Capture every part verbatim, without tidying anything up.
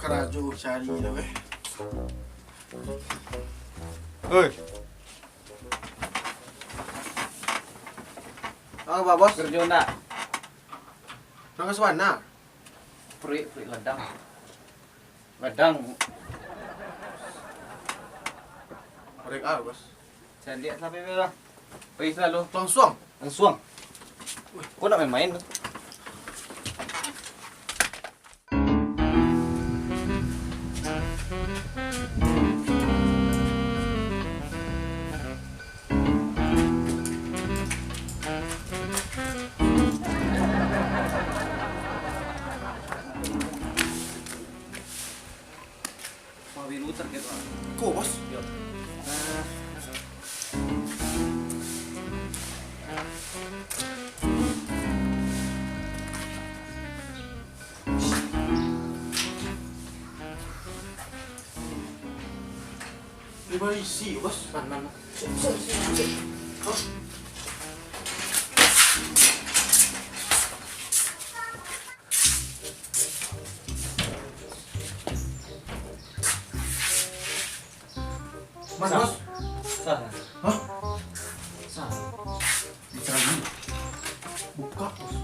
Karajo cari dah, weh. Oi. Apa, Bos? Kerjo ndak? Nang ka sabana? Prik, prik ladang. Ladang. Prik apa, Bos? Caliak sampai, Bang. Pergi selalu. Langsuang? Langsuang. Kau nak main-main tu? Warna biru target, Bang. Ko, Bos? Yo. Ini baisi, Bos. Man, man, man. Sip, sip, sip, sip. Hah? Mas, Bos. Sah. Hah? Sah. Bicara dulu. Buka, Bos.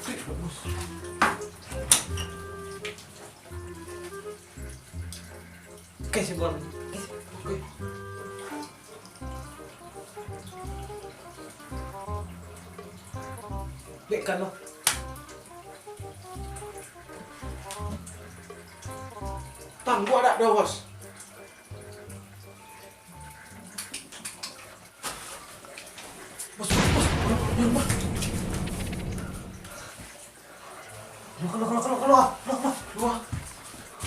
Cek, Bos. Kasih, Bos. Kasih. Oke. Bek kan lo. Tangguak dak doh, Bos? Bos, Bos, Bos, Bos, Bos. Keluar, keluar, keluar, keluar, keluar, keluar, keluar.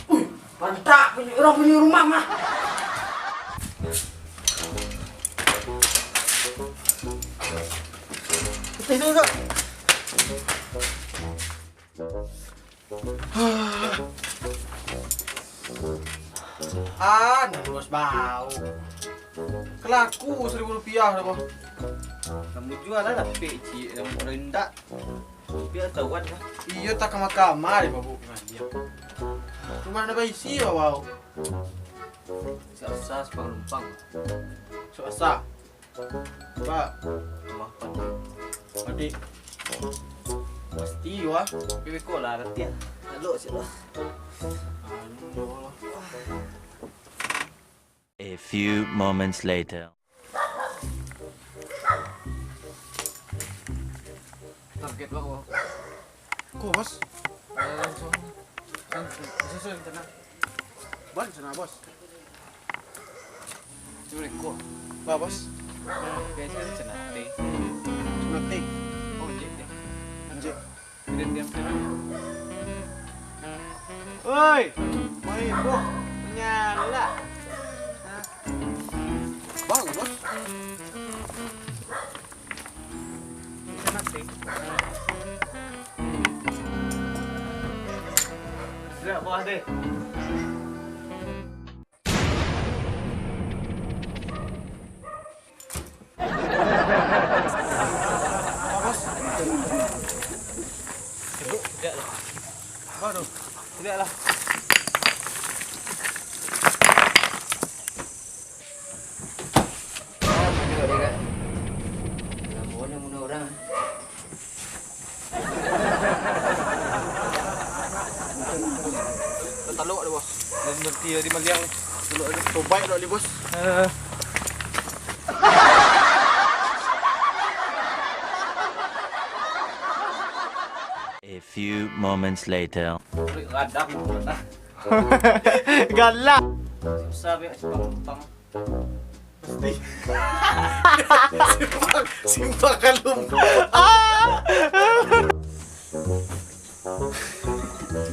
Wih, mantap, urang punyo rumah mah. Betul, betul, betul. Ah, ndak lulus bau. Kalaku saribu rupiah dah, Bos. Kamu jua lah dapek, cik, kamu indak. Rupiah tauan lah. Iyo, tak kama-kama deh, Babu. Rumah ndak baisi, Bau. Sak asa, sepang lumpang. Sak asa. Ba. Rumah padik. Padik. Pasti yo, ah. Tapi beko lah, reti lah. Elok siap lah. Anu, ya Allah. A few moments later. Target, Bang, Bang. Ko, Bos? Eh, langsung. Langsung, langsung, langsung, tenang. Bos, tenang, Bos. Assalamualaikum. Ba, Bos. Biasa cenah teh. Cenah teh. Oh, anjik deh. Anjik. Udah diam, diam. Woi, main, Bos. Nyala. Hah? Bang, Bos. Cenah teh. Sudah, Bos, deh. Apo, Bos? Cebok, tidak lah. Apo tu? Tidak lah. Lamo nyo bunuah urang. Talok deh, Bos. Dan berhenti di maliang. Talok deh. Tobaik dulu, Bos. Eh. A few moments later. Radang. Galak. Susah, Bek, simpang-simpang. Pasti. Simpang, simpang kalung. Ah!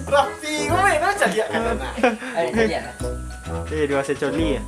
Rapi, kau main apa caliak kan, nak? Eh, caliak. Eh, dua secoli ya?